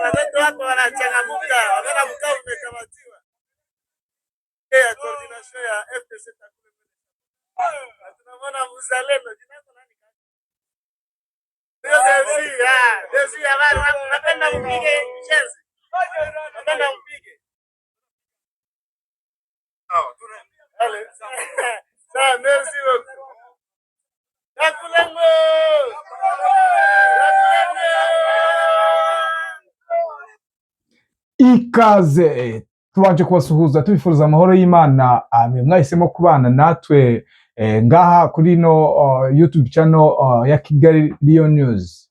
Watoto wako wanachangamuka, wanaona Bukavu imekamatiwa. Ya coordination ya FDC Takule. Tunamwona mzalendo. Jina lako nani? Desi, ah, Desi habari, napenda mpige mchezo. Napenda mpige. Allez. Ça, merci beaucoup. Takulengo! Takulengo! Ikaze, tubanje kubasuhuza, tubifuriza amahoro y'Imana. Amen. Mwahisemo kubana natwe ngaha kuri ino YouTube channel ya Kigali Lion News.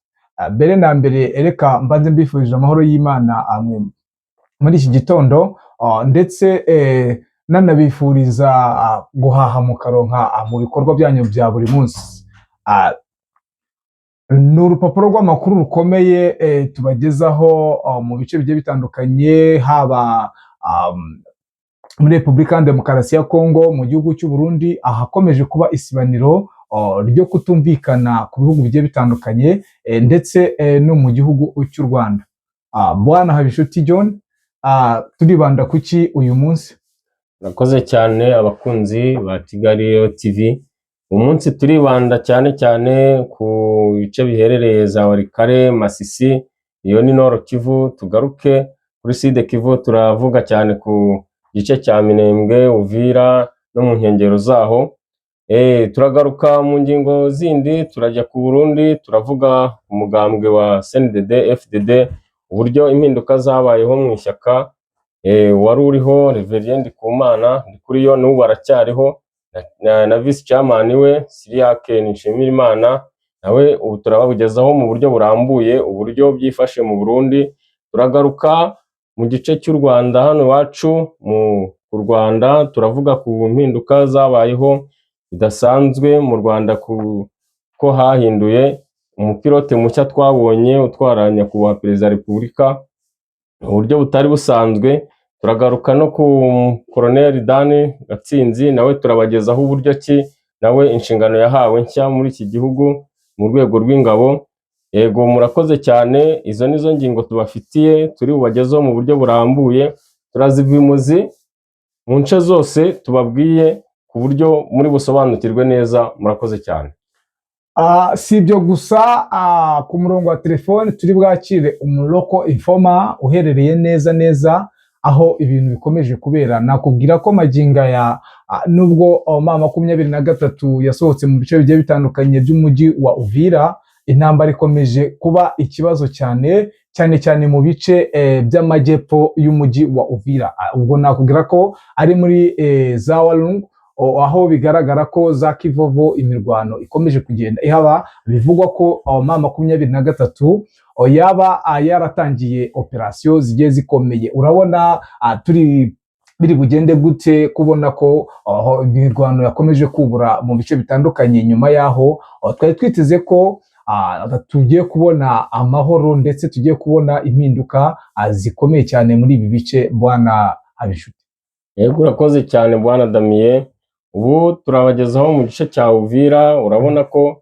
Mbere na mbere, reka mbanze mbifurije amahoro y'Imana amwe muri iki gitondo, ndetse nanabifuriza guhaha mukaronka mu bikorwa byanyu bya buri munsi. Ni urupapuro rw'amakuru rukomeye tubagezaho mu bice bigiye bitandukanye, haba muri Repubulika ya Demokarasi ya Kongo, mu gihugu cy'u Burundi ahakomeje kuba isibaniro ryo kutumvikana ku bihugu bigiye bitandukanye, ndetse no mu gihugu cy'u Rwanda. Bwana Habinshuti John, turibanda kuki uyu munsi? Murakoze cyane, abakunzi ba Kigali TV. Uyu munsi turibanda cyane cyane ku bice biherereye za Walikale, Masisi, iyo ni Nord Kivu. Tugaruke kuri Sud Kivu, turavuga cyane ku gice cya Minembwe, Uvira no mu nkengero zaho. Turagaruka mu ngingo zindi, turajya ku Burundi, turavuga ku mugambwe wa CNDD FDD, uburyo impinduka zabayeho mu ishyaka. Wari uriho Reverien Ndikumana Ndikuriyo n'ubu aracyariho, na vice chairman we Cyriaque Nshimirimana nawe ubu turababugezaho mu buryo burambuye uburyo byifashe mu Burundi. Turagaruka mu gice cy'u Rwanda hano iwacu mu Rwanda, turavuga ku mpinduka zabayeho bidasanzwe mu Rwanda, ku ko hahinduye umupilote mushya twabonye utwara Nyakubahwa Perezida wa Repubulika mu buryo butari busanzwe. Turagaruka no ku Koloneli Dan Gatsinzi, nawe turabagezaho uburyo ki nawe inshingano yahawe nshya muri iki gihugu mu rwego rw'ingabo. Yego, murakoze cyane. Izo nizo ngingo tubafitiye, turi bubagezeho mu buryo burambuye. Turaziva imuzi mu nce zose tubabwiye, ku buryo muri busobanukirwe neza. Murakoze cyane. Si ibyo gusa, ku murongo wa telefone turi bwakire umu local informer uherereye neza neza aho ibintu bikomeje kubera. Nakubwira ko magingo aya, nubwo M23 yasohotse mu bice bigiye bitandukanye by'umujyi wa Uvira, intambara ikomeje kuba ikibazo cyane cyane cyane mu bice by'amajyepfo y'umujyi wa Uvira. Ubwo nakubwira ko ari muri za Walungu, aho bigaragara ko za Kivovo imirwano ikomeje kugenda ihaba. Bivugwa ko M23 yaba yaratangiye operasiyo zigiye zikomeye. Urabona turi biri bugende gute kubona ko aho imirwano yakomeje kubura mu bice bitandukanye, nyuma y'aho twari twiteze ko tugiye kubona amahoro ndetse tugiye kubona impinduka zikomeye cyane muri ibi bice, bwana Habinshuti? Yego, urakoze cyane, bwana Damien. Ubu turabagezaho mu gice cya Uvira. Urabona ko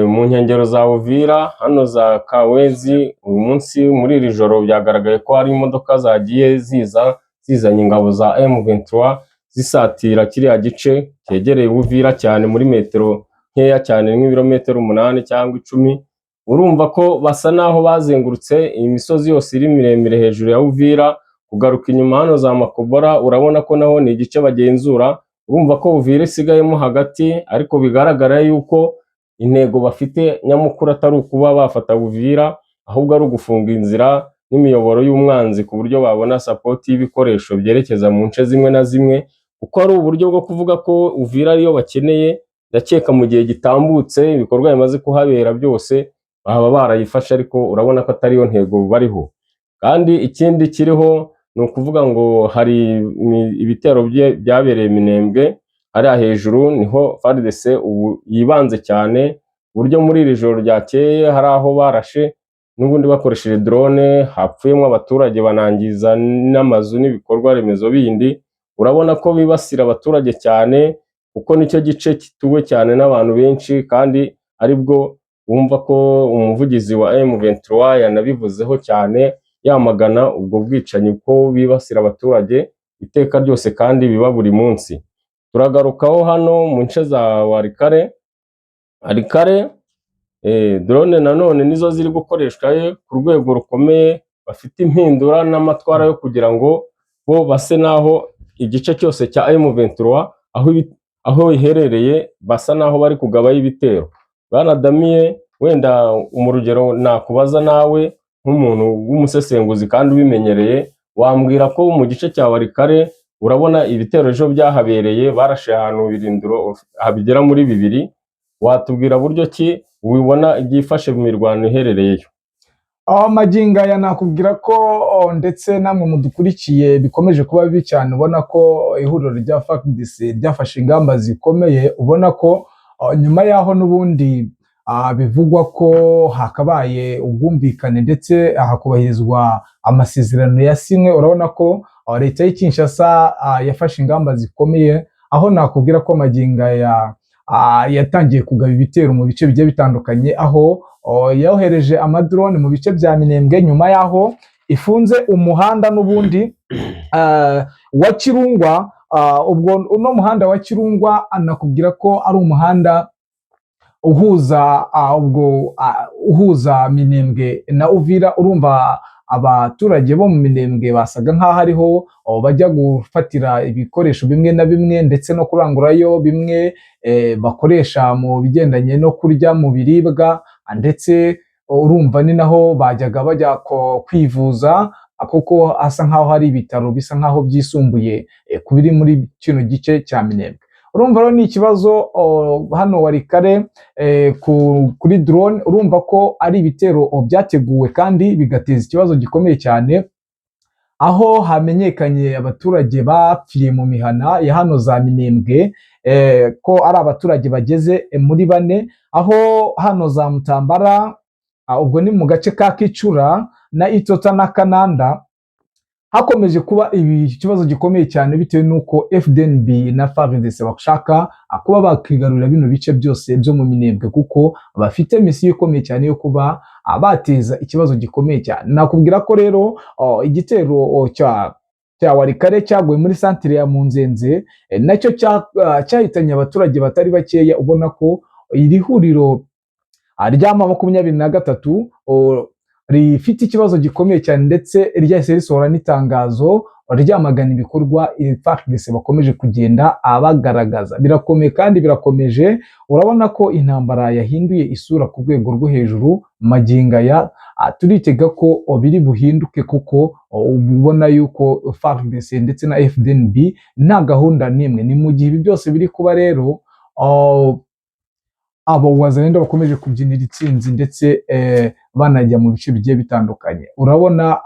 mu nkengero za Uvira hano za Kawezi, uyu munsi muri iri joro byagaragaye ko hari imodoka zagiye ziza zizanye ingabo za M23, zisatira kiriya gice cyegereye Uvira cyane, muri metero nkeya cyane, nk'ibirometero 8 cyangwa 10. Urumva ko basa naho bazengurutse iyi misozi yose iri miremire hejuru ya Uvira, kugaruka inyuma hano za Makobora. Urabona ko naho ni igice bagenzura. Urumva ko Uvira isigayemo hagati, ariko bigaragara yuko intego bafite nyamukuru atari ukuba bafata Uvira, ahubwo ari ugufunga inzira n'imiyoboro y'umwanzi, ku buryo babona support y'ibikoresho byerekeza mu nce zimwe na zimwe, kuko ari uburyo bwo kuvuga ko Uvira ariyo bakeneye. Ndakeka mu gihe gitambutse ibikorwa bimaze kuhabera byose baba barayifashe, ariko urabona ko atariyo ntego bariho. Kandi ikindi kiriho ni ukuvuga ngo hari ibitero byabereye Minembwe hariya hejuru, niho FARDC ubu yibanze cyane, uburyo muri iri joro ryakeye hari aho barashe n'ubundi bakoresheje drone, hapfuyemo abaturage, banangiza n'amazu n'ibikorwa remezo bindi. Urabona ko bibasira abaturage cyane, kuko nicyo gice gituwe cyane n'abantu benshi, kandi aribwo Wumva ko umuvugizi wa M23 yanabivuzeho cyane, yamagana ubwo bwicanyi ko bibasira abaturage iteka ryose kandi biba buri munsi. Turagarukaho hano mu nce za Walikale. Walikale, drone nanone nizo ziri gukoreshwa ku rwego rukomeye, bafite impindura n'amatwara yo kugira ngo bo base naho igice cyose cya M23 aho iherereye basa naho bari kugabayo ibitero. Bwana Damiye, wenda mu rugero nakubaza nawe nk'umuntu w'umusesenguzi kandi ubimenyereye, wambwira ko mu gice cya Walikale urabona ibitero ejo byahabereye, barashe ahantu birindiro bigera muri bibiri, watubwira buryo ki ubibona byifashe mu mirwano iherereyeyo? Aho magingo aya nakubwira ko ndetse namwe mudukurikiye bikomeje kuba bibi cyane. Ubona ko ihuriro rya FARDC ryafashe ingamba zikomeye. Ubona ko nyuma y'aho n'ubundi bivugwa ko hakabaye ubwumvikane ndetse hakubahirizwa amasezerano yasinywe, urabona ko leta y'i Kinshasa yafashe ingamba zikomeye, aho nakubwira ko magingo aya yatangiye kugaba ibitero mu bice bigiye bitandukanye, aho yohereje amadrone mu bice bya Minembwe nyuma y'aho ifunze umuhanda n'ubundi wa Kirungwa. Ubwo uno muhanda wa Kirungwa anakubwira ko ari umuhanda uhuza ubwo uhuza Minembwe na Uvira. Urumva abaturage bo mu Minembwe basaga nk'aho ariho bajya gufatira ibikoresho bimwe na bimwe ndetse no kurangurayo bimwe bakoresha mu bigendanye no kurya, mu biribwa, ndetse urumva ni naho bajyaga bajya kwivuza, kuko hasa nk'aho hari ibitaro bisa nk'aho byisumbuye ku biri muri kino gice cya Minembwe. Urumva rero ni ikibazo hano Walikale kuri drone. Urumva ko ari ibitero byateguwe kandi bigateza ikibazo gikomeye cyane, aho hamenyekanye abaturage bapfiriye mu mihana ya hano za Minembwe, ko ari abaturage bageze muri bane, aho hano za Mutambara, ubwo ni mu gace ka Kicura na Itota na Kananda, hakomeje kuba ibi kibazo gikomeye cyane bitewe n'uko FDNB na FARDC bashaka kuba bakigarurira bino bice byose byo mu Minembwe, kuko bafite misiyo ikomeye cyane yo kuba bateza ikibazo gikomeye cyane. Nakubwira ko rero igitero cya Walikale cyaguye muri santire ya Munzenze, nacyo cyahitanye abaturage batari bakeya. Ubona ko iri huriro rya M23 rifite ikibazo gikomeye cyane, ndetse ryahise risohora n'itangazo ryamagana ibikorwa FARDC bakomeje kugenda abagaragaza. Birakomeye kandi birakomeje. Urabona ko intambara yahinduye isura ku rwego rwo hejuru. Magingo aya turitega ko biri buhinduke, kuko ubona yuko FARDC ndetse na FDNB nta gahunda n'imwe. Ni mu gihe ibi byose biri kuba rero, abo wazalendo bakomeje kubyinira itsinzi ndetse banajya mu bice bigiye bitandukanye. Urabona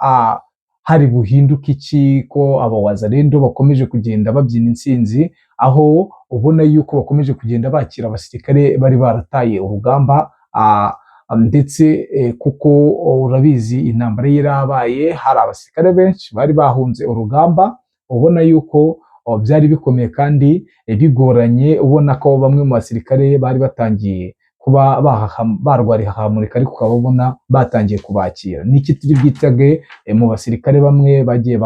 hari buhinduke iki ko abo wazalendo bakomeje kugenda babyina intsinzi, aho ubona yuko bakomeje kugenda bakira abasirikare bari barataye urugamba, ndetse kuko urabizi intambara yarabaye, hari abasirikare benshi bari bahunze urugamba. Ubona yuko byari bikomeye kandi bigoranye, ubona ko bamwe mu basirikare bari batangiye kuba barwara ihahamurika, ariko ukaba ubona batangiye kubakira. Niki turi bwitage mu basirikare bamwe bagiye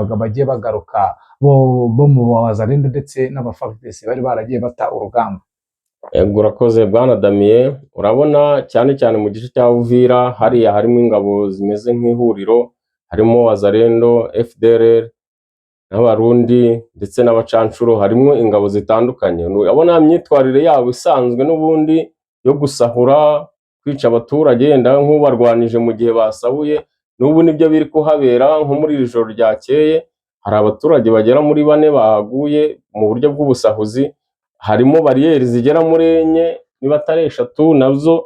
bagaruka bo mu Wazalendo ndetse n'aba FARDC bari baragiye bata urugamba? Yego, urakoze bwana Damien. Urabona cyane cyane mu gice cya Uvira hariya harimo ingabo zimeze nk'ihuriro, harimo Wazalendo, FDLR n'Abarundi ndetse n'abacanshuro, harimo ingabo zitandukanye. Urabona imyitwarire yabo isanzwe n'ubundi yo gusahura, kwica abaturage yenda nk'ubarwanije mu gihe basahuye, n'ubu nibyo biri kuhabera. Nko muri iri joro ryakeye hari abaturage bagera muri bane bahaguye mu buryo bw'ubusahuzi, harimo bariyeri zigera muri enye niba atari eshatu, nazo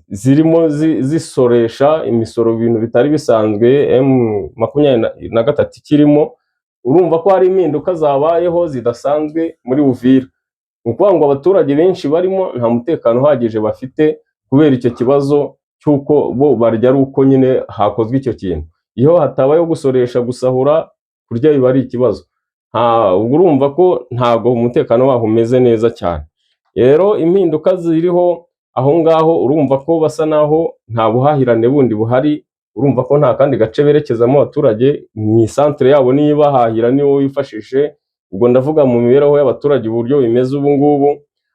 zirimo zisoresha imisoro, ibintu bitari bisanzwe M23 ikirimo. Urumva ko hari impinduka zabayeho zidasanzwe muri Uvira. Ni ukuvuga ngo abaturage benshi barimo nta mutekano uhagije bafite kubera icyo kibazo cy'uko bo barya ari uko nyine hakozwe icyo kintu. Iyo hatabayeho gusoresha, gusahura, kurya biba ari ikibazo. Ubwo urumva ko ntabwo umutekano waho umeze neza cyane. Rero impinduka ziriho Aho ngaho urumva ko basa naho nta buhahirane bundi buhari, urumva ko nta kandi gace berekezamo abaturage, ni isantere yabo niyo ibahahira, niwo wifashishe. Ubwo ndavuga mu mibereho y'abaturage uburyo bimeze ubu ngubu.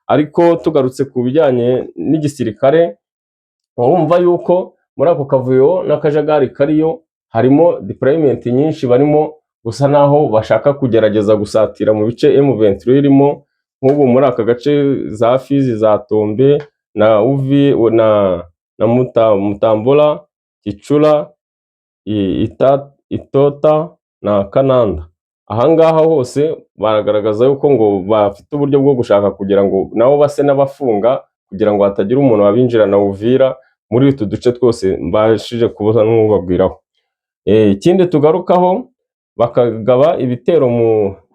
Ariko tugarutse ku bijyanye n'igisirikare, urumva yuko muri ako kavuyo n'akajagari kariyo harimo deployment nyinshi, barimo gusa naho bashaka kugerageza gusatira mu bice M23 irimo, nk'ubu muri aka gace za Fizi, za Tombe na Uvi na Mutambula, Kicura, Itota na Kananda. Ahangaha hose baragaragaza yuko ngo bafite uburyo bwo gushaka kugira ngo nabo base n'abafunga, kugira ngo hatagira umuntu wabinjirana Uvira muri utu duce twose mbashije kuba n'ubabwiraho. Ikindi tugarukaho, bakagaba ibitero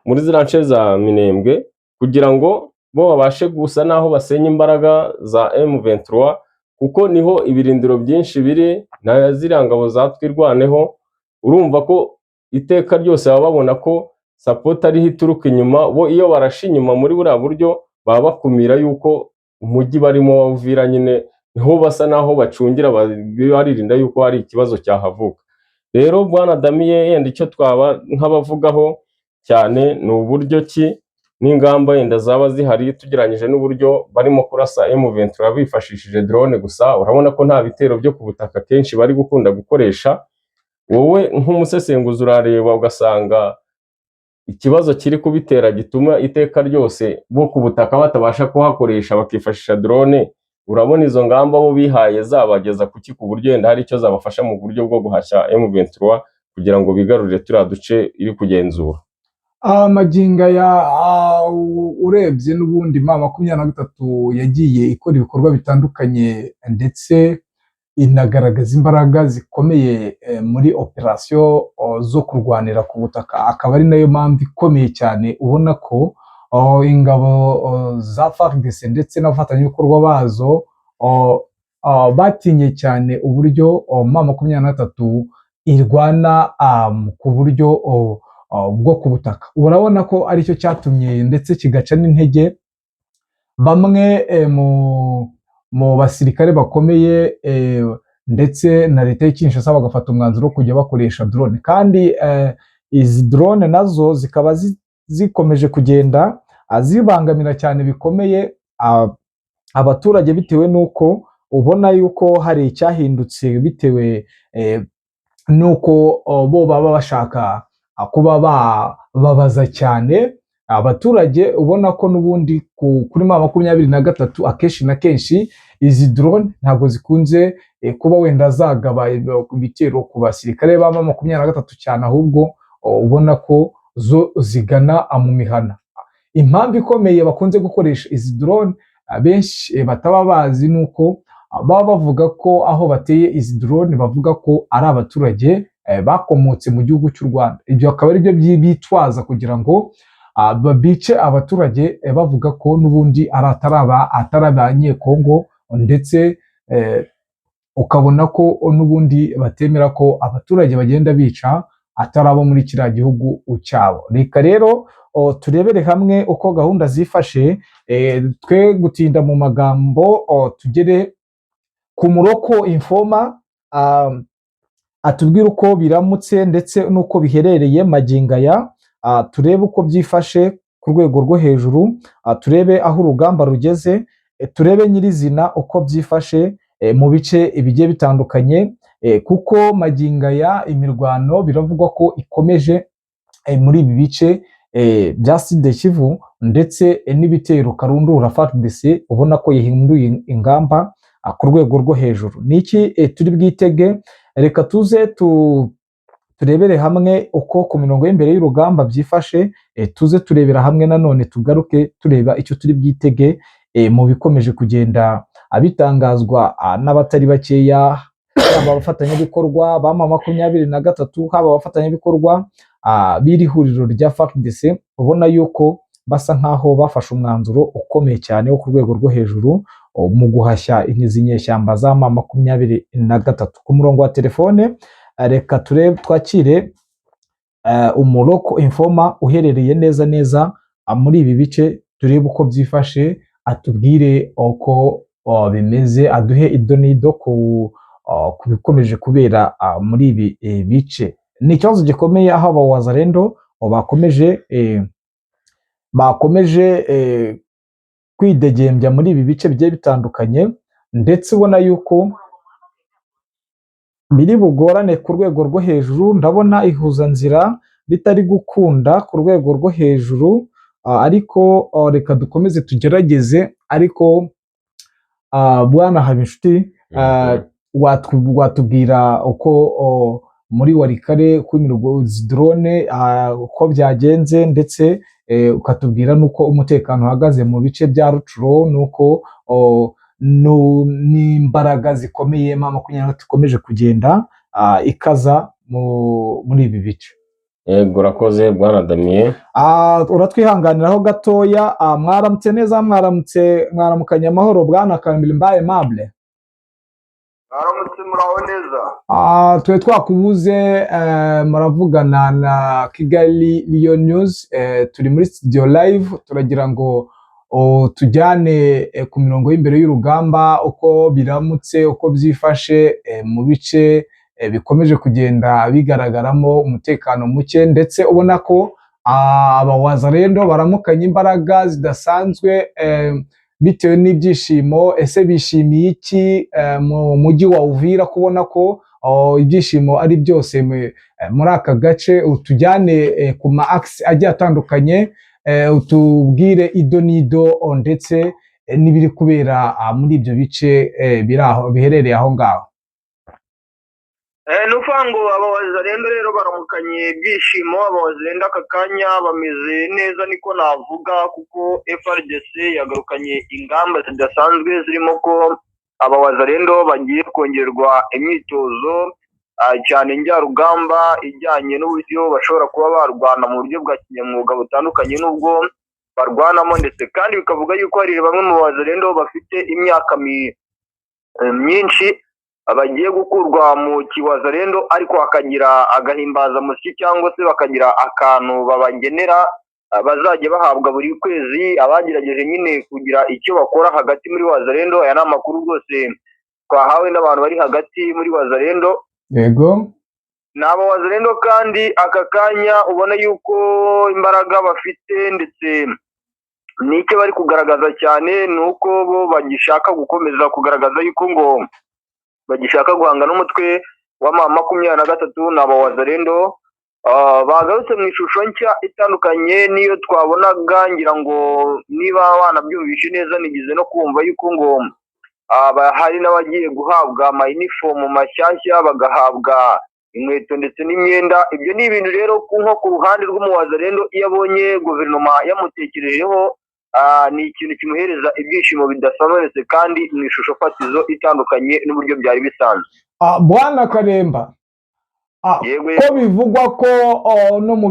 muri ziriya nce za Minembwe kugira ngo bo babashe gusa naho basenya imbaraga za M23, kuko niho ibirindiro byinshi biri na ziriya ngabo za Twirwaneho. Urumva ko iteka ryose baba babona ko support ariho ituruka inyuma. Bo iyo barashe inyuma muri buriya buryo, baba bakumira yuko umujyi barimo wa Uvira nyine niho basa naho bacungira, baririnda yuko hari ikibazo cyahavuka. Rero bwana Damiye, yenda icyo twaba nk'abavugaho cyane ni uburyo ki n'ingamba yenda zaba zihari tugereranyije n'uburyo barimo kurasa M23 bifashishije drone gusa. Urabona ko nta bitero byo ku butaka kenshi bari gukunda gukoresha. Wowe nk'umusesenguzi urareba ugasanga ikibazo kiri kubitera gituma iteka ryose bo ku butaka batabasha kuhakoresha bakifashisha drone, urabona izo ngamba bo bihaye zabageza kuki, ku buryo yenda hari icyo zabafasha mu buryo bwo guhashya M23 kugira ngo bigarurire turiya duce iri kugenzura? Magingo aya, urebye n'ubundi M23 yagiye ikora ibikorwa bitandukanye, ndetse inagaragaza imbaraga zikomeye muri operasiyo zo kurwanira ku butaka, akaba ari nayo mpamvu ikomeye cyane ubona ko ingabo za FARDC ndetse n'abafatanyabikorwa bazo batinye cyane uburyo M23 irwana ku buryo bwo ku butaka. Urabona ko aricyo cyatumye ndetse kigaca n'intege bamwe mu basirikare bakomeye ndetse na leta y'i Kinshasa, bagafata umwanzuro wo kujya bakoresha drone. Kandi izi drone nazo zikaba zikomeje kugenda zibangamira cyane bikomeye abaturage, bitewe n'uko ubona yuko hari icyahindutse, bitewe n'uko bo baba bashaka kuba bababaza cyane abaturage. Ubona ko n'ubundi kuri M23 akenshi na kenshi izi drone ntabwo zikunze kuba wenda zagaba ibitero ku basirikare ba M23 cyane, ahubwo ubona ko zo zigana mu mihana. Impamvu ikomeye bakunze gukoresha izi drone abenshi bataba bazi ni uko baba bavuga ko aho bateye izi drone bavuga ko ari abaturage bakomotse mu gihugu cy'u Rwanda. Ibyo akaba ari byo bitwaza kugira ngo bice abaturage, bavuga ko n'ubundi ari atari abanyekongo, ndetse ukabona ko n'ubundi batemera ko abaturage bagenda bica atari abo muri kiriya gihugu cyabo. Reka rero turebere hamwe uko gahunda zifashe, twe gutinda mu magambo, tugere ku mu local informer atubwire uko biramutse ndetse n'uko biherereye magingo aya, turebe uko byifashe ku rwego rwo hejuru, turebe aho urugamba rugeze, turebe nyirizina uko byifashe mu bice bigiye bitandukanye, kuko magingo aya imirwano biravugwa ko ikomeje muri ibi bice bya Sud Kivu, ndetse n'ibitero karundura FARDC ubona ko yihinduye ingamba ku rwego rwo hejuru. Ni iki turi bwitege? Reka tuze turebere hamwe uko ku mirongo y'imbere y'urugamba byifashe, tuze turebera hamwe nanone tugaruke tureba icyo turi bwitege mu bikomeje kugenda bitangazwa n'abatari bakeya, haba abafatanyabikorwa ba M23, haba abafatanyabikorwa b'iri huriro rya FARDC, ubona yuko basa nkaho bafashe umwanzuro ukomeye cyane wo ku rwego rwo hejuru mu guhashya izi nyeshyamba za M23. Ku murongo wa telefone, reka turebe twakire umu local informer uherereye neza neza muri ibi bice, turebe uko byifashe, atubwire uko. bimeze, aduhe ido n'ido ku bikomeje kubera muri ibi bice. Ni ikibazo gikomeye aho aba Wazalendo bakomeje kwidegembya muri ibi bice bigiye bitandukanye, ndetse ubona yuko biri bugorane ku rwego rwo hejuru. Ndabona ihuzanzira ritari gukunda ku rwego rwo hejuru, ariko reka dukomeze tugerageze. Ariko bwana Habinshuti, watubwira uko muri Walikale, uko imirwano, drone, uko byagenze, ndetse ukatubwira n'uko umutekano uhagaze mu bice bya Rutshuru, n'uko n'imbaraga zikomeye M23 ikomeje kugenda ikaza muri ibi bice. Yego, urakoze bwana Damien. Uratwihanganiraho gatoya. Mwaramutse neza, mwaramutse, mwaramukanye amahoro, bwana Kambilimba Aimable? Mwaramutse, muraho neza? Twe twakubuze. Muravugana na Kigali Lion News, turi muri studio live. Turagira ngo tujyane ku mirongo y'imbere y'urugamba, uko biramutse, uko byifashe mu bice bikomeje kugenda bigaragaramo umutekano muke, ndetse ubona ko aba Wazalendo baramukanye imbaraga zidasanzwe bitewe n'ibyishimo. Ese bishimiye iki mu mujyi wa Uvira, kubona ko ibyishimo ari byose muri aka gace? Utujyane ku ma axes agiye atandukanye, utubwire ido n'ido, ndetse n'ibiri kubera muri ibyo bice biri aho, biherereye aho ngaho. Ni ukuvuga ngo aba Wazalendo rero baramukanye ibyishimo. Aba Wazalendo aka kanya bameze neza, niko navuga, kuko FARDC yagarukanye ingamba zidasanzwe zirimo ko aba Wazalendo bagiye kongerwa imyitozo, cyane njyarugamba, ijyanye n'uburyo bashobora kuba barwana mu buryo bwa kinyamwuga butandukanye n'ubwo barwanamo. Ndetse kandi bikavuga yuko hari bamwe mu Wazalendo bafite imyaka myinshi bagiye gukurwa mu kiwazalendo, ariko hakagira agahimbazamusyi cyangwa se bakagira akantu babagenera bazajya bahabwa buri kwezi, abagerageje nyine kugira icyo bakora hagati muri Wazalendo. Aya ni amakuru rwose twahawe n'abantu bari hagati muri Wazalendo. Ni aba Wazalendo kandi aka kanya ubona yuko imbaraga bafite ndetse n'icyo bari kugaragaza cyane ni uko bo bagishaka gukomeza kugaragaza yuko ngo bagishaka guhanga n'umutwe wa M23. Ni aba Wazalendo bagarutse mu ishusho nshya itandukanye n'iyo twabonaga. Ngira ngo niba wanabyumvishe neza, nigeze no kumva yuko ngo hari n'abagiye guhabwa amayinifomu mashyashya, bagahabwa inkweto ndetse n'imyenda. Ibyo ni ibintu rero nko ku ruhande rw'umuwazalendo, iyo abonye guverinoma yamutekerejeho, ni ikintu kimuhereza ibyishimo bidasanzwe, ndetse kandi mu ishusho fatizo itandukanye n'uburyo byari bisanzwe. Bwana Karemba, Yego. ko bivugwa ko no mu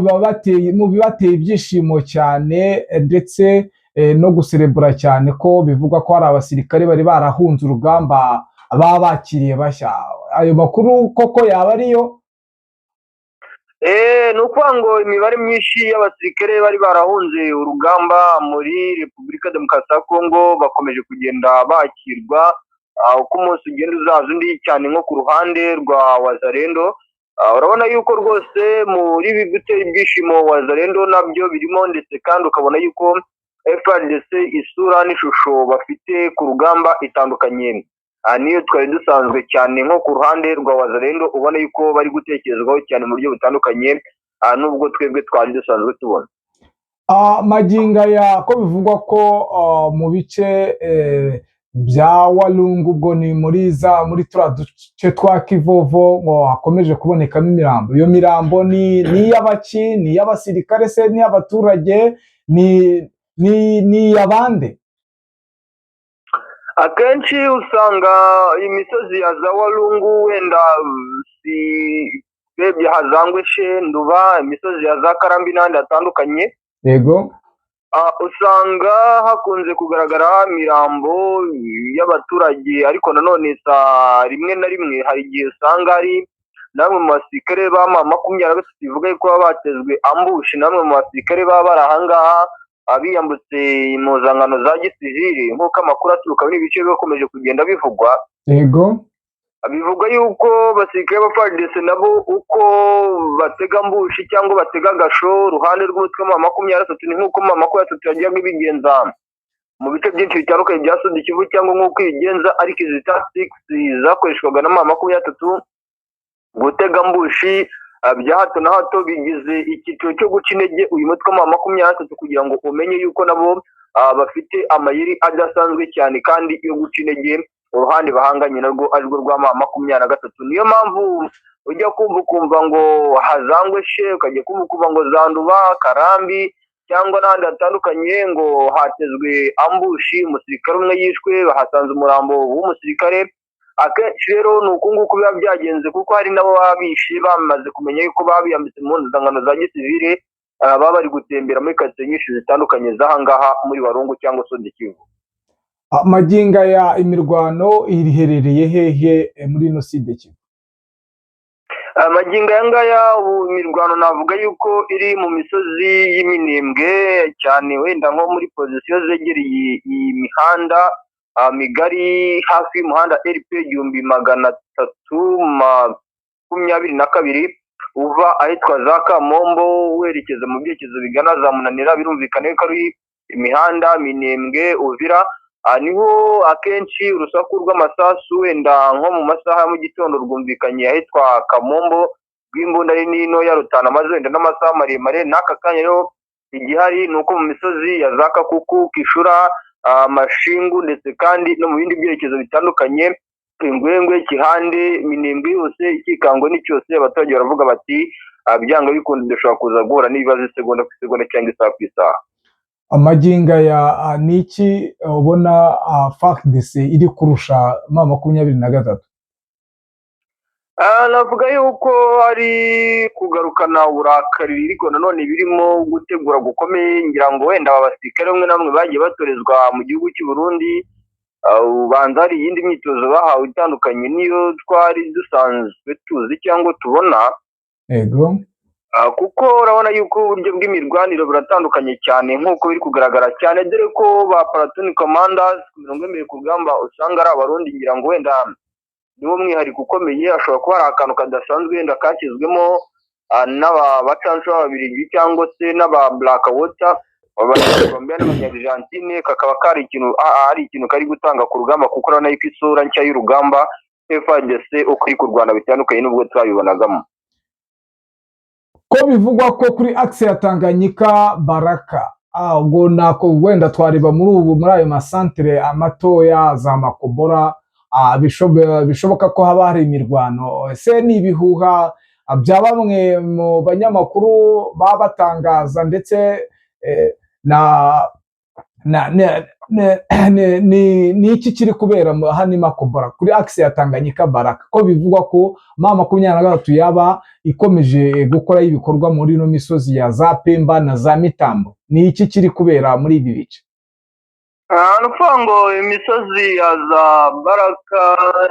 bibateye ibyishimo cyane, ndetse no guserebura cyane, ko bivugwa ko hari abasirikare bari barahunze urugamba baba bakiriye bashya, ayo makuru koko yaba ariyo? Ni ukuvuga ngo imibare myinshi y'abasirikare bari barahunze urugamba muri Repubulika Demokarasi ya Kongo bakomeje kugenda bakirwa uko umunsi ugenda uzaza undi, cyane nko ku ruhande rwa Wazalendo. Urabona yuko rwose muri ibi gutera ibyishimo Wazalendo nabyo birimo, ndetse kandi ukabona yuko FARDC isura n'ishusho bafite ku rugamba itandukanye niyo twari dusanzwe, cyane nko ku ruhande rwa Wazalendo, ubona yuko bari gutekerezwaho cyane mu buryo butandukanye nubwo twebwe twari dusanzwe tubona. Magingo aya ko bivugwa ko mu bice bya Walungu, ubwo ni muri turiya duce twa Kivovo, ngo hakomeje kubonekamo imirambo, iyo mirambo ni iy'abaki? Ni iy'abasirikare se, ni iy'abaturage, ni iy'abande? Akenshi usanga imisozi ya za Walungu, wenda si urebye Hazangweshe, Nduba, imisozi ya za Karambi n'ahandi hatandukanye, usanga hakunze kugaragara imirambo y'abaturage. Ariko nanone sa rimwe na rimwe hari igihe usanga hari na bamwe mu basirikare ba M23, bivuga yuko baba batezwe ambush, na bamwe mu basirikare baba bari ahangaha. abiyambutse impuzankano za gisivili, nk'uko amakuru aturuka muri ibi bice bakomeje kugenda bivugwa. Yego. Bivugwa yuko abasirikare ba FARDC nabo uko batega mbushi cyangwa batega agasho uruhande rw'umutwe wa 23, ni nk'uko 23 yajyaga ibigenza mu bice byinshi bitandukanye bya Sud Kivu, cyangwa nk'uko ibigenza, ariko izi tactics zakoreshwaga na 23 gutega mbushi bya hato na hato bigize icyiciro cyo guca intege uyu mutwe wa 23, kugira ngo umenye yuko nabo bafite amayeri adasanzwe cyane kandi yo guca intege uruhande bahanganye narwo, arirwo rwa 23. Niyo mpamvu ujya kumva ukumva ngo hazangwe she, ukajya kumva ukumva ngo Zanduba, Karambi cyangwa n'ahandi hatandukanye ngo hatezwe ambushi, umusirikare umwe yishwe, bahasanze umurambo w'umusirikare. Akenshi rero ni uku nguku biba byagenze, kuko hari nabo baba bishe bamaze kumenya yuko babiyambitse mu mpuzankano za gisivile, baba bari gutembera muri karitsiye nyinshi zitandukanye z'aha ngaha muri Warungu cyangwa Sud Kivu. Magingo aya imirwano iriherereye hehe muri ino Sud Kivu? Magingo aya ngaya ubu imirwano navuga yuko iri mu misozi y'Iminembwe cyane, wenda nko muri pozisiyo zegereye iyi mihanda migari hafi y'umuhanda RP 1322 uva ahitwa za Kamombo werekeza mu byerekezo bigana za Munanira. Birumvikana yuko ari imihanda Minembwe Uvira. Niho akenshi urusaku rw'amasasu wenda nko mu masaha ya mu gitondo rwumvikanye ahitwa Kamombo, rw'imbunda nini ntoya rutana amaze wenda n'amasaha maremare. N'aka kanya rero igihari ni uko mu misozi ya za Kakuku, Kishura, Mashingu ndetse kandi no mu bindi byerekezo bitandukanye, Ingwengwe, Kihande, Minembwe yose, Ikikango ni cyose, abaturage baravuga bati byanga bikunze dushobora kuza guhura n'ibibazo isegonda ku isegonda cyangwa isaha ku isaha. Magingo aya ni iki ubona FARDC iri kurusha 23? Navuga yuko ari kugarukana uburakari, ariko nanone birimo gutegura gukomeye. Ngira ngo wenda aba basirikare bamwe na bamwe bagiye batorezwa mu gihugu cy'u Burundi, ubanza hari iyindi myitozo bahawe itandukanye n'iyo twari dusanzwe tuzi cyangwa tubona. Yego. Kuko urabona yuko uburyo bw'imirwanire buratandukanye cyane nk'uko biri kugaragara cyane, dore ko ba platoon commanders ku mirongo y'imbere ku rugamba usanga ari Abarundi. Ngira ngo wenda niwo mwihariko ukomeye, ashobora kuba hari akantu kadasanzwe wenda kashyizwemo n'aba bacanshuro b'Ababiligi cyangwa se n'aba Black Water b'Abanyacolombia n'Abanyargentine, kakaba kari ikintu ari ikintu kari gutanga ku rugamba, kuko urabona yuko isura nshya y'urugamba FARDC uko iri kurwana bitandukanye n'ubwo twabibonagamo. Ko bivugwa ko kuri axe ya Tanganyika Baraka, ubwo nako wenda twareba muri ubu muri ayo masantere amatoya za Makobora, bishoboka ko haba hari imirwano. Ese ni ibihuha bya bamwe mu banyamakuru baba batangaza, ndetse na na ni iki kiri kubera hano i Makobora kuri axe ya Tanganyika Baraka, ko bivugwa ko 23 yaba ikomeje gukora ibikorwa muri ino misozi ya za Pemba na za Mitambo? Ni iki kiri kubera muri ibi bice? Ni ukuvuga ngo imisozi ya za Baraka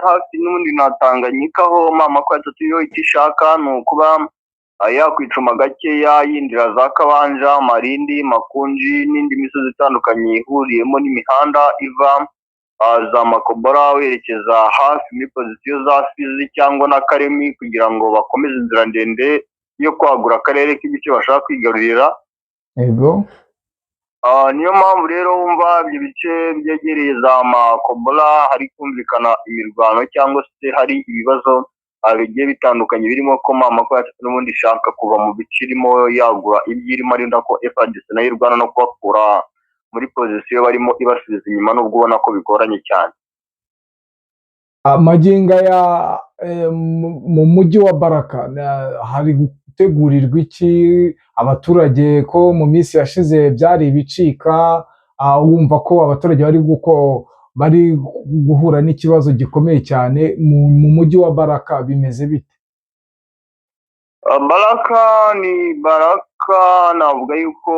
hafi n'ubundi na Tanganyika, ho 23 yo icyo ishaka ni ukuba yakwicuma gakeya yinjira za Kabanja, Marindi, Makunji n'indi misozi itandukanye ihuriyemo n'imihanda iva za Makobora werekeza hafi muri pozisiyo za Fizi cyangwa na Karemi, kugira ngo bakomeze inzira ndende yo kwagura akarere k'ibice bashaka kwigarurira. Yego. Niyo mpamvu rero wumva ibyo bice byegereye za Makobora hari kumvikana imirwano cyangwa se hari ibibazo bigiye bitandukanye, birimo ko 23 n'ubundi ishaka kuva mu bice irimo yagura ibyo irimo, ari nako FARDC nayo irwana no kubakura muri pozisiyo barimo ibasubiza inyuma, nubwo ubona ko bigoranye cyane. Magingo aya mu mujyi wa Baraka hari gutegurirwa iki abaturage, ko mu minsi yashize byari ibicika, wumva ko abaturage bari guhura n'ikibazo gikomeye cyane? Mu mujyi wa Baraka bimeze bite? Baraka ni Baraka, navuga yuko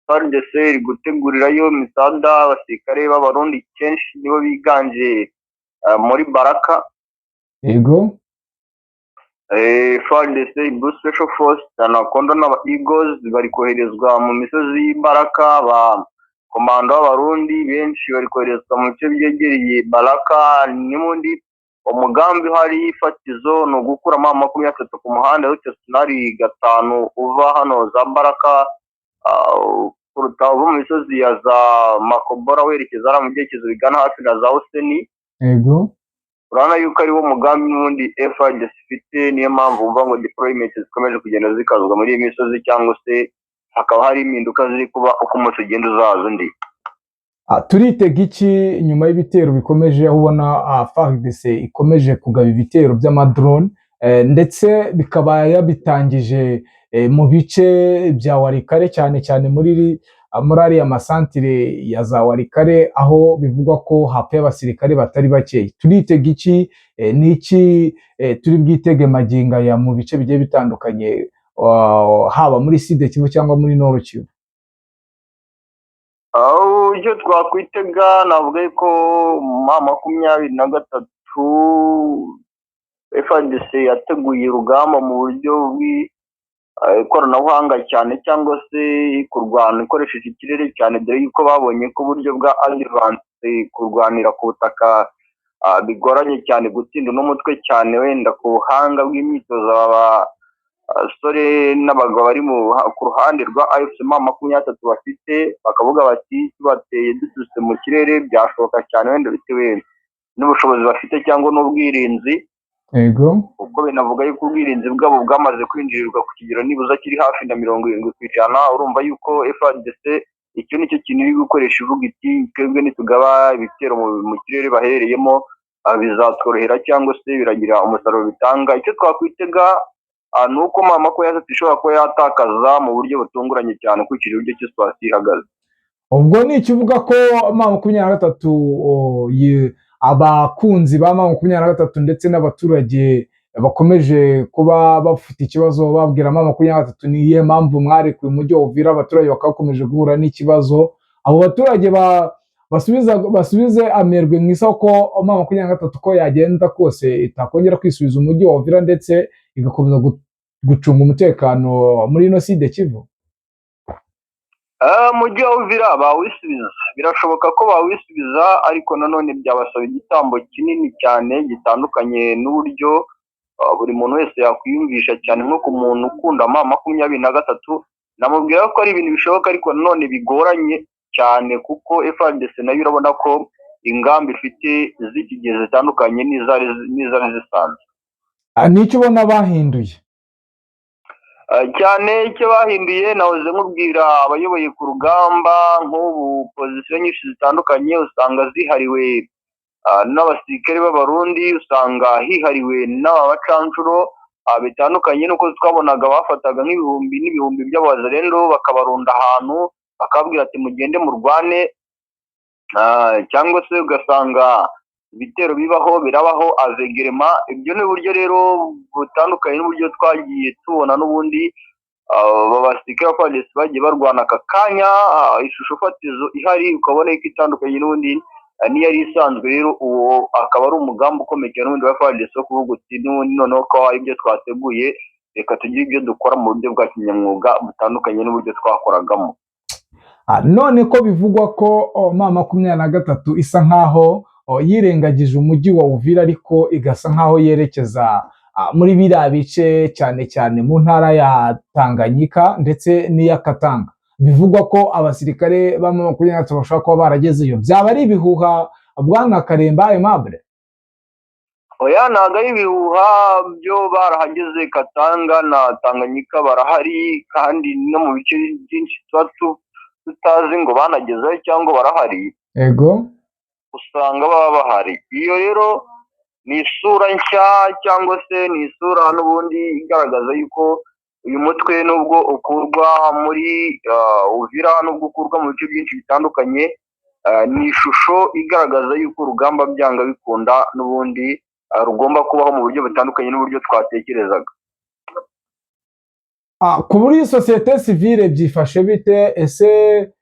FARDC iri gutegurirayo misada, abasirikare b'Abarundi kenshi nibo biganje muri Baraka. Yego. FARDC, Blue Special Force, Anaconda n'aba Eagles bari koherezwa mu misozi y'Imbaraka. Ba komando b'Abarundi benshi bari koherezwa mu bice byegereye Baraka n'ubundi. Umugambi uhari fatizo ni ugukuramo 23 ku muhanda route nationale 5 uva hano za Baraka, kuruta uva mu misozi ya za Makobora werekeza hariya mu byerekezo bigana hafi na za Useni. Urabona yuko ari wo mugambi n'ubundi FARDC ifite. Niyo mpamvu wumva ngo deployment zikomeje kugenda zikazwa muri iyi misozi, cyangwa se hakaba hari impinduka ziri kuba uko umunsi ugenda uzaza undi. Turitega iki nyuma y'ibitero bikomeje, aho ubona FARDC ikomeje kugaba ibitero by'amadrone, ndetse bikaba yabitangije mu bice bya Walikale, cyane cyane muri ariya masantire ya za Walikale, aho bivugwa ko hapfuye abasirikare batari bakeya? Turitega iki? Ni iki turi bwitege magingo aya mu bice bigiye bitandukanye, haba muri Sud Kivu cyangwa muri Nord Kivu? Aho icyo twakwitega, navuga yuko M23 FARDC yateguye urugamba mu buryo bw'ikoranabuhanga cyane, cyangwa se kurwana ikoresheje ikirere cyane, dore yuko babonye ko uburyo bwa advance kurwanira ku butaka bigoranye cyane gutsinda uno mutwe, cyane wenda ku buhanga bw'imyitozo aba basore n'abagabo bari ku ruhande rwa AFC M23 bafite. Bakavuga bati tubateye duturutse mu kirere byashoboka cyane, wenda bitewe n'ubushobozi bafite cyangwa n'ubwirinzi, kuko binavuga yuko ubwirinzi bwabo bwamaze kwinjirirwa ku kigero nibuza kiri hafi na 70%. Urumva yuko FARDC icyo nicyo kintu iri gukoresha, ivuga iti twebwe nitugaba ibitero mu kirere baherereyemo, bizatworohera cyangwa se biragira umusaruro bitanga. Icyo twakwitega ni uko M23 ishobora kuba yatakaza mu buryo butunguranye cyane, ukurikije uburyo ki situation ihagaze. Ubwo ni ikivuga ko M23, abakunzi ba M23 ndetse n'abaturage bakomeje kuba bafite ikibazo, babwira M23: ni iyihe mpamvu mwarekuye umujyi wa Uvira, abaturage bakaba bakomeje guhura n'ikibazo? Abo baturage basubize amerwe mu isoko M23 ko yagenda kose itakongera kwisubiza umujyi wa Uvira, ndetse igakomeza gucunga umutekano muri ino Sud Kivu. Umujyi wa Uvira bawisubiza, birashoboka ko bawisubiza, ariko nanone byabasaba igitambo kinini cyane gitandukanye n'uburyo buri muntu wese yakwiyumvisha, cyane nko ku muntu ukunda M23. Namubwira ko ari ibintu bishoboka, ariko nanone bigoranye cyane, kuko FARDC nayo urabona ko ingamba ifite z'iki gihe zitandukanye n'izari zisanzwe. Nicyo ubona bahinduye? Cyane icyo bahinduye, nahoze nkubwira abayoboye ku rugamba, nk'ubu position nyinshi zitandukanye usanga zihariwe n'abasirikare b'Abarundi, usanga hihariwe n'aba bacanshuro, bitandukanye n'uko twabonaga bafataga nk'ibihumbi n'ibihumbi by'abazalendo bakabarunda ahantu, bakababwira ati mugende murwane, cyangwa se ugasanga ibitero bibaho birabaho avegerema. Ibyo ni uburyo rero butandukanye n'uburyo twagiye tubona n'ubundi aba basirikare ba FARDC bagiye barwana. Aka kanya ishusho fatizo ihari ukabona ko itandukanye n'ubundi n'iyari isanzwe. Rero uwo akaba ari umugambi ukomeye cyane n'ubundi wa FARDC wo kuvuga uti n'ubundi noneho ko hari ibyo twateguye, reka tugire ibyo dukora mu buryo bwa kinyamwuga butandukanye n'uburyo twakoragamo. None ko bivugwa ko M23 isa nkaho yirengagije umujyi wa Uvira, ariko igasa nkaho yerekeza muri biriya bice, cyane cyane mu ntara ya Tanganyika ndetse n'iya Katanga, bivugwa ko abasirikare ba M23 bashobora kuba baragezeyo, byaba ari ibihuha, bwana Karemba Aimable? Oya, ntabwo ari ibihuha, byo barahageze. Katanga na Tanganyika barahari, kandi no mu bice byinshi tuba tutazi ngo banagezeyo cyangwa barahari, usanga baba bahari. Iyo rero ni isura nshya, cyangwa se ni isura n'ubundi igaragaza yuko uyu mutwe nubwo ukurwa muri Uvira, nubwo ukurwa mu bice byinshi bitandukanye, ni ishusho igaragaza yuko urugamba byanga bikunda n'ubundi rugomba kubaho mu buryo butandukanye n'uburyo twatekerezaga. Kuri société civile byifashe bite? Ese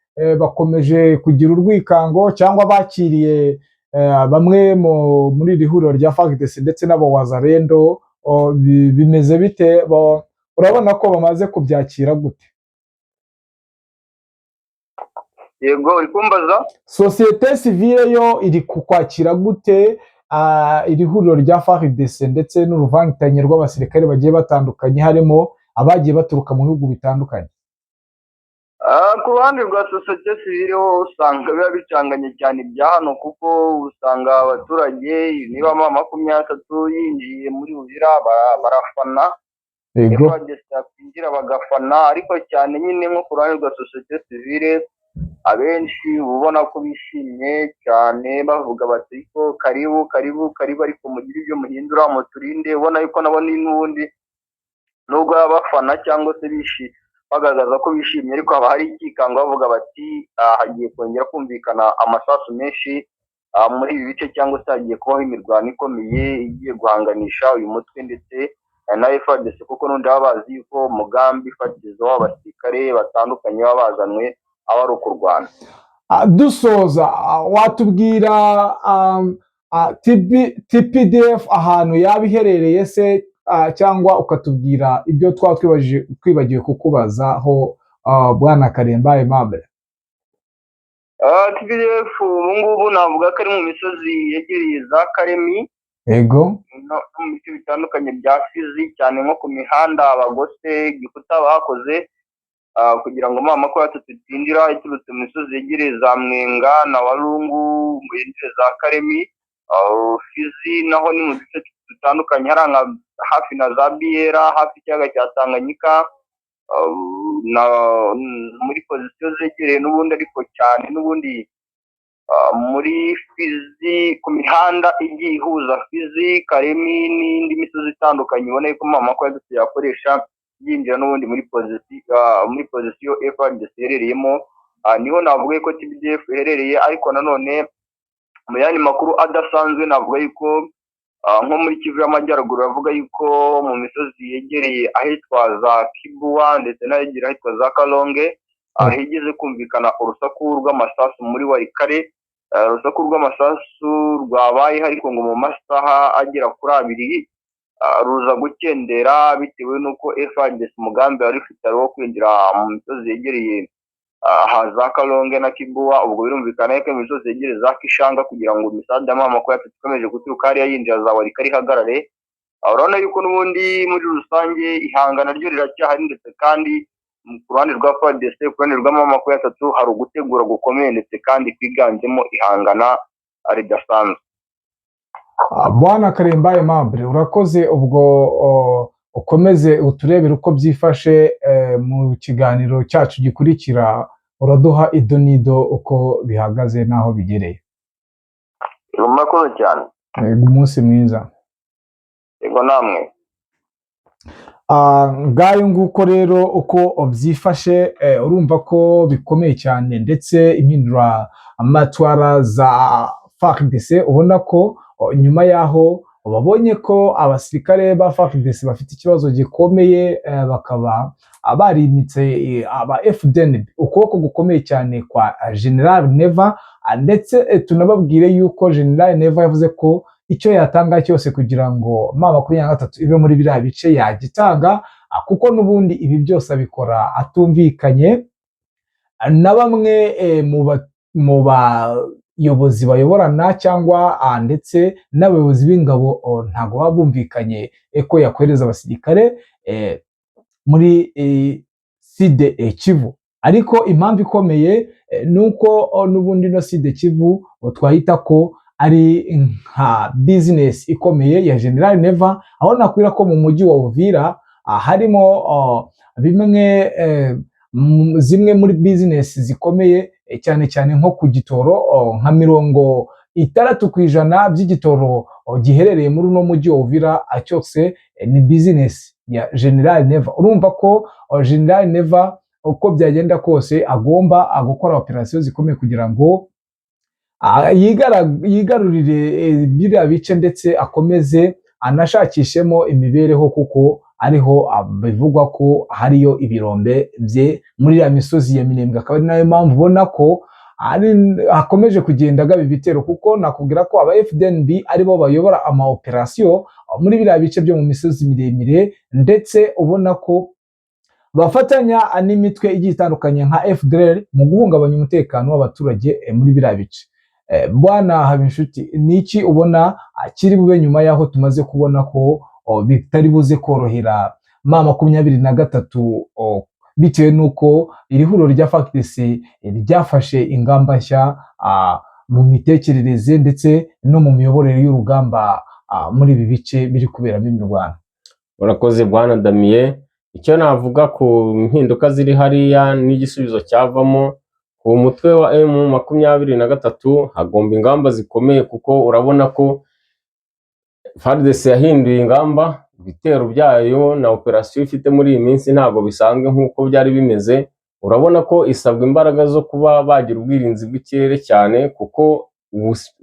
bakomeje kugira urwikango, cyangwa bakiriye bamwe muri iri huriro rya FARDC ndetse n'abawazarendo? bimeze bite? Urabona ko bamaze kubyakira gute? Yego, uri kumbaza? Sosiyete sivile yo iri kukwakira gute iri huriro rya FARDC ndetse n'uruvangitirane rw'abasirikare bagiye batandukanye, harimo abagiye baturuka mu bihugu bitandukanye? Ku ruhande rwa sosiyete sivile ho usanga biba bicanganye cyane ibya hano, kuko usanga abaturage niba M23 yinjiye muri Uvira barafana, FARDC yakwinjira bagafana, ariko cyane nyine nko ku ruhande rwa sosiyete sivile abenshi uba ubona ko bishimye cyane, bavuga bati ko karibu karibu karibu, ariko mugire ibyo muhindura muturinde. Ubona yuko nabo ni n'ubundi nubwo baba bafana cyangwa se bagaragaza ko bishimye, ariko haba hari ikikango bavuga bati hagiye kongera kumvikana amasasu menshi muri ibi bice, cyangwa se hagiye kubaho imirwano ikomeye igiye guhanganisha uyu mutwe ndetse na FARDC, kuko n'ubundi baba bazi yuko umugambi fatizo w'abasirikare batandukanye baba bazanwe aba ari ukurwana. Dusoza, watubwira TPDF ahantu yaba iherereye se, cyangwa ukatubwira ibyo twaba twibagiwe kukubazaho, bwana Karemba Aimable? TPDF ubu ngubu navuga ko ari mu misozi yegereye za Karemi, no mu bice bitandukanye bya Fizi, cyane nko ku mihanda bagose igikuta bakoze kugira ngo M23 itinjira iturutse mu misozi yegereye za Mwenga na Walungu, yinjire za Karemi. Fizi naho ni mu duce dutandukanye, hari nka hafi na za Biera, hafi y'ikiyaga cya Tanganyika, na muri pozisiyo zegereye n'ubundi, ariko cyane n'ubundi muri Fizi ku mihanda igiye ihuza Fizi, Karemi n'indi misozi itandukanye, ubona yuko M23 yakoresha yinjira n'ubundi muri pozisiyo FARDC iherereyemo. Niho navuga yuko TPDF iherereye. Ariko nanone mu yandi makuru adasanzwe navuga yuko nko muri Kivu y'Amajyaruguru bavuga yuko mu misozi yegereye ahitwa za Kibuwa ndetse n'ahegereye ahitwa za Kalonge higeze kumvikana urusaku rw'amasasu muri Walikale. Urusaku rw'amasasu rwabaye ariko ngo mu masaha agera kuri 2 ruza gukendera, bitewe n'uko FARDC umugambi wari ufite ari uwo kwinjira mu misozi yegereye aha za Kalonge na Kibuwa. Ubwo birumvikana ko imisozi yegereye za Kishanga, kugira ngo imisanzu ya M23 ikomeje guturuka hariya yinjira za Walikale ihagarare. Urabona yuko n'ubundi muri rusange ihangana ryo riracyahari, ndetse kandi ku ruhande rwa FARDC, ku ruhande rwa M23 hari ugutegura gukomeye, ndetse kandi kwiganjemo ihangana ridasanzwe. Bwana Karemba Aimable, urakoze. Ubwo ukomeze uturebere uko byifashe mu kiganiro cyacu gikurikira, uraduha ido n'ido uko bihagaze n'aho bigereye. Murakoze cyane. Yego, umunsi mwiza. Yego, namwe. Ngayo nguko rero uko byifashe. Urumva ko bikomeye cyane, ndetse impindura amatwara za FARDC ubona ko nyuma y'aho babonye ko abasirikare ba FARDC bafite ikibazo gikomeye, bakaba barimitse aba FDNB, ukuboko gukomeye cyane kwa General Neva. Ndetse tunababwire yuko General Neva yavuze ko icyo yatanga cyose kugira ngo M23 ive muri biriya bice yagitanga, kuko n'ubundi ibi byose abikora atumvikanye na bamwe mu bayobozi bayoborana cyangwa ndetse n'abayobozi b'ingabo. Ntabwo baba bumvikanye ko yakohereza abasirikare muri Sud Kivu. Ariko impamvu ikomeye ni uko n'ubundi no Sud Kivu twahita ko ari nka business ikomeye ya General Neva, aho nakwira ko mu mujyi wa Uvira harimo bimwe zimwe muri business zikomeye, cyane cyane nko ku gitoro, nka 60% by'igitoro giherereye muri uno mujyi wa Uvira cyose ni business ya General Neva. Urumva ko General Neva uko byagenda kose agomba gukora operasiyo zikomeye kugira ngo yigarurire biriya bice, ndetse akomeze anashakishemo imibereho, kuko ariho bivugwa ko hariyo ibirombe bye muri iriya misozi ya Minembwe. Akaba ari nayo mpamvu ubona ko ari hakomeje kugenda agaba ibitero, kuko nakubwira ko aba FDNB aribo bayobora ama operasiyo muri biriya bice byo mu misozi miremire, ndetse ubona ko bafatanya n'imitwe igiye itandukanye nka FDLR mu guhungabanya umutekano w'abaturage muri biriya bice. Bwana Habinshuti, ni iki ubona kiri bube nyuma y'aho tumaze kubona ko bitari buze korohera M23, bitewe n'uko iri huriro rya FARDC ryafashe ingamba nshya mu mitekerereze ndetse no mu miyoborere y'urugamba muri ibi bice biri kuberamo imirwano? Urakoze, bwana Damien. Icyo navuga ku mpinduka ziri hariya n'igisubizo cyavamo ku mutwe wa M23, hagomba ingamba zikomeye, kuko urabona ko FARDC yahinduye ingamba. Ibitero byayo na operasiyo ifite muri iyi minsi ntabwo bisanzwe nk'uko byari bimeze. Urabona ko isabwa imbaraga zo kuba bagira ubwirinzi bw'ikirere cyane, kuko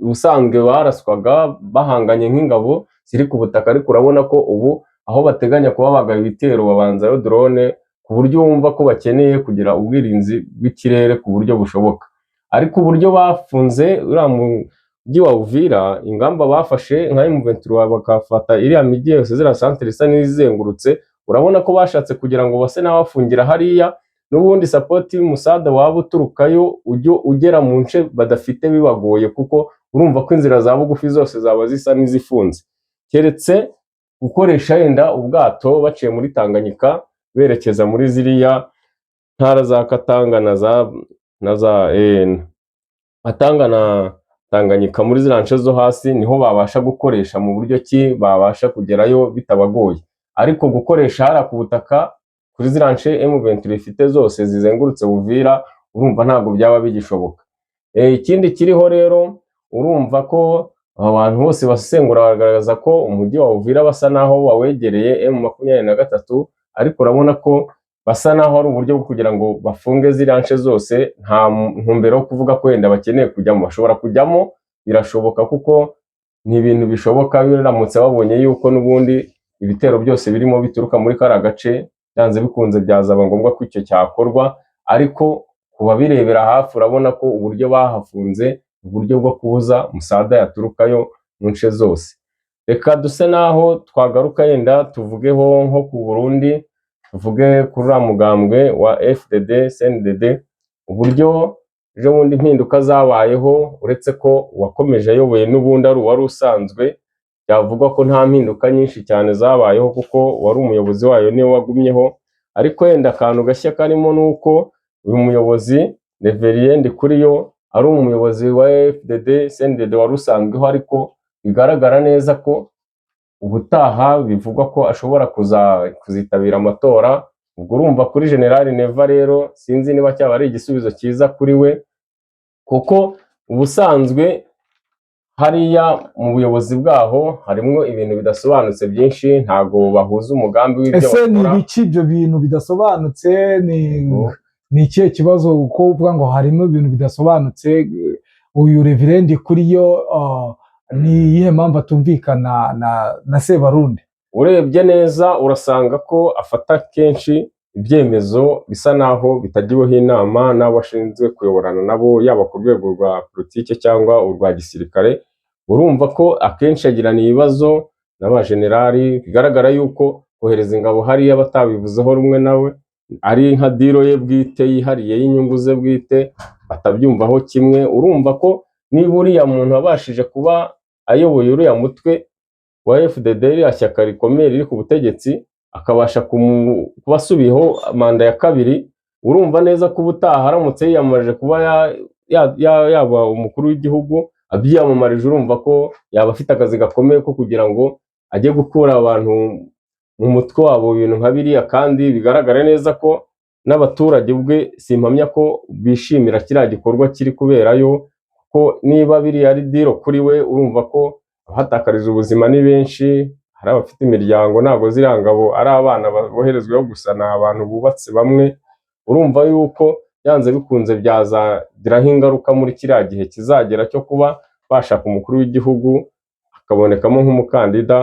ubusanzwe baraswaga bahanganye nk'ingabo ziri ku butaka, ariko urabona ko ubu aho bateganya kuba bagaba ibitero babanzayo drone, ku buryo wumva ko bakeneye kugira ubwirinzi bw'ikirere ku buryo bushoboka. Ariko uburyo bafunze uriya mujyi wa Uvira, ingamba bafashe nka M23 bakafata iriya mijyi yose, ziriya santere isa n'izengurutse, urabona ko bashatse kugira ngo base n'abafungira hariya. N'ubundi support y'umusada waba uturukayo ujye ugera mu nce badafite bibagoye, kuko urumva ko inzira za bugufi zose zaba zisa n'izifunze, keretse gukoresha yenda ubwato baciye muri Tanganyika berekeza muri ziriya ntara za Katanga na za Katanga na Tanganyika. Muri ziriya nce zo hasi niho babasha gukoresha mu buryo ki babasha kugerayo bitabagoye, ariko gukoresha hariya ku butaka kuri ziriya nce M23 ifite zose zizengurutse Uvira, urumva ntabwo byaba bigishoboka. Ikindi kiriho rero, urumva ko abantu bose basesengura bagaragaza ko umujyi wa Uvira basa naho bawegereye M23, ariko urabona ko basa naho ari uburyo bwo kugira ngo bafunge ziriya nce zose, nta ntumbero yo kuvuga ko wenda bakeneye kujyamo. Bashobora kujyamo, birashoboka, kuko ni ibintu bishoboka biramutse babonye yuko n'ubundi ibitero byose birimo bituruka muri kariya gace, byanze bikunze byazaba ngombwa ko icyo cyakorwa. Ariko ku babirebera hafi, urabona ko uburyo bahafunze, uburyo bwo kubuza musada yaturukayo mu nce zose. Reka duse naho twagaruka yenda tuvugeho nko ku Burundi, tuvuge kuri uriya mugambwe wa FDD CNDD, uburyo ejo bundi impinduka zabayeho, uretse ko uwakomeje ayoboye n'ubundi ari uwari usanzwe. Byavugwa ko nta mpinduka nyinshi cyane zabayeho, kuko uwari umuyobozi wayo niwe wagumyeho. Ariko wenda akantu gashya karimo ni uko uyu muyobozi Reverien Ndikuriyo ari umuyobozi wa FDD CNDD wari usanzweho, ariko bigaragara neza ko ubutaha bivugwa ko ashobora kuzitabira amatora. Ubwo urumva kuri General Neva rero, sinzi niba cyaba ari igisubizo cyiza kuri we, kuko ubusanzwe hariya mu buyobozi bwaho harimo ibintu bidasobanutse byinshi, ntabwo bahuza umugambi w'ibyo Ese ni bakora. ibiki ibyo bintu bidasobanutse? Ni Yego. Ni ikihe kibazo ko uvuga ngo harimo ibintu bidasobanutse? Uyu Reverien Ndikuriyo ni iyihe mpamvu atumvikana na Sebarundi? Urebye neza urasanga ko afata kenshi ibyemezo bisa naho bitagiweho inama n'abo ashinzwe kuyoborana nabo, yaba ku rwego rwa politike cyangwa urwa gisirikare. Urumva ko akenshi agirana ibibazo n'abajenerali. Bigaragara yuko kohereza ingabo hariya batabivuzeho rumwe nawe, ari nka deal ye bwite yihariye y'inyungu ze bwite, batabyumvaho kimwe. Urumva ko niba uriya muntu abashije kuba ayoboye uriya mutwe wa FDD, ririya shyaka rikomeye riri ku butegetsi, akabasha kuba asubiyeho manda ya kabiri, urumva neza ko ubutaha aramutse yiyamamarije kuba yaba umukuru w'igihugu abyiyamamarije, urumva ko yaba afite akazi gakomeye ko kugira ngo ajye gukura abantu mu mutwe wabo ibintu nka biriya. Kandi bigaragara neza ko n'abaturage ubwe simpamya ko bishimira kiriya gikorwa kiri kuberayo, kuko niba biriya ari deal kuri we, urumva ko abahatakariza ubuzima ni benshi, hari abafite imiryango. Ntabwo ziriya ngabo ari abana boherezwaho gusa, ni abantu bubatse bamwe. Urumva yuko byanze bikunze byazagiraho ingaruka muri kiriya gihe kizagera cyo kuba bashaka umukuru w'igihugu akabonekamo nk'umukandida,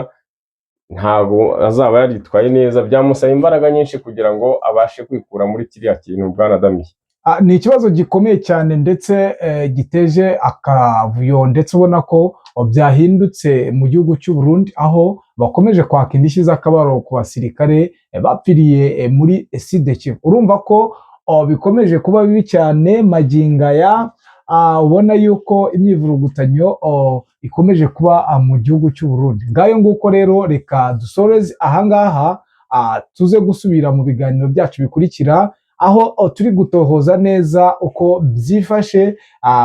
ntabwo azaba yaritwaye neza. Byamusaba imbaraga nyinshi kugira ngo abashe kwikura muri kiriya kintu, bwana Damiye. Ni ikibazo gikomeye cyane ndetse giteje akavuyo, ndetse ubona ko byahindutse mu gihugu cy'u Burundi, aho bakomeje kwaka indishyi z'akababaro ku basirikare bapfiriye muri Sud Kivu. Urumva ko bikomeje kuba bibi cyane magingo aya. Ubona yuko imyivurugutanyo ikomeje kuba mu gihugu cy'u Burundi. Ngayo nguko rero, reka dusoreze ahangaha, tuze gusubira mu biganiro byacu bikurikira, aho turi gutohoza neza uko byifashe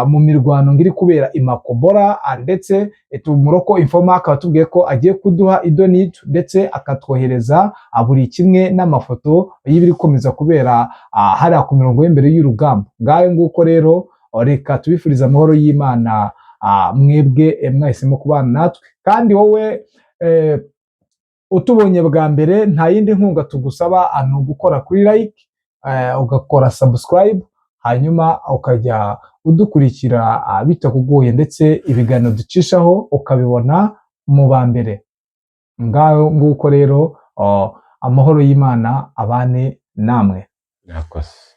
mu mirwano ngiri kubera i Makobora, ndetse umu local informer akaba atubwiye ko agiye kuduha idonitu, ndetse akatwohereza buri kimwe n'amafoto y'ibiri gukomeza kubera hariya ku mirongo y'imbere y'urugamba. Ngayo nguko rero, reka tubifurize amahoro y'Imana, mwebwe mwahisemo kubana natwe. Kandi wowe utubonye bwa mbere, nta yindi nkunga tugusaba, ni ugukora kuri like, ugakora subscribe, hanyuma ukajya udukurikira bitakugoye, ndetse ibiganiro ducishaho ukabibona mu ba mbere. Ngaho nguko rero, amahoro y'Imana abane namwe. Murakoze.